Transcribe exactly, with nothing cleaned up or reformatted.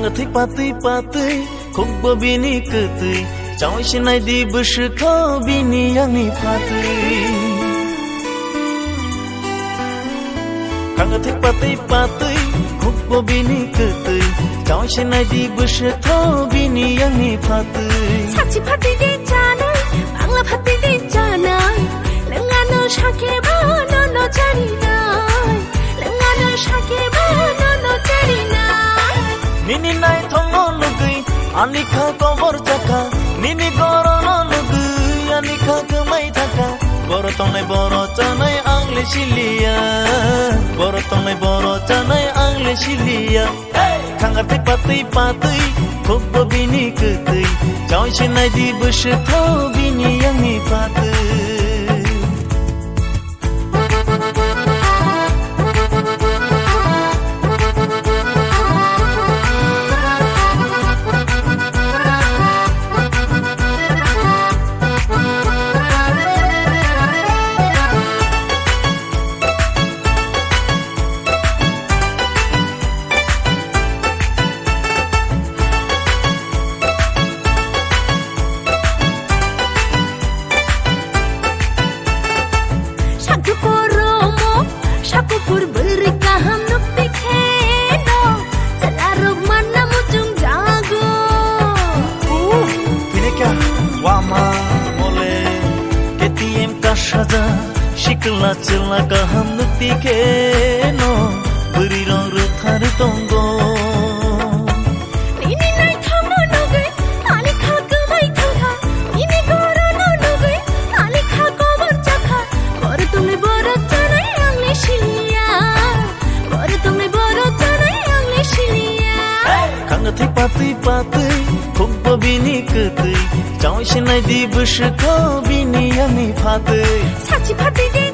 Thwi patwi patwi, khukbo bini kwtwi, chawai se naidi bwswk tho bini yangni phatwi. Kanga thwi patwi patwi, khukbo bini kwtwi, chawai se naidi bwswk tho bini yangni phatwi. Sachi phatwi de chanai, bangla phatwi de chanai, lengano sakhe ba nono charinai, lengano sakhe ba nono charinai. Nini naithokno nugwi ani kha kobor chakha, nini gorono nugwi ani kha kwmai thangkha. Boro tongnai boro chanai ang le siliya, boro tongnai boro chanai ang le siliya. Khangar thwi patwi patwi, khukbo bini kwtwi, chawai se naidi bwswk tho bini yangni phatwi. Sakupur romo, sakupur bwrwi kaham nukti kheno, chwlarok manna muchung jago. Uff, tini kya wama mole, K T M kashaja, shikla chwla kaham nukti kheno, bwrwi rok rwthar tongo. Nini naithokno nugwi ani kha kwmai thangkha, nini gorono nugwi ani kha kobor chakha. Boro tongnai boro chanai ang le siliya, boro tongnai boro chanai ang le siliya. Kanga thwi patwi patwi, khukbo bini kwtwi, chawai se naidi bwswk tho bini yangni phatwi. Sachi phatwi de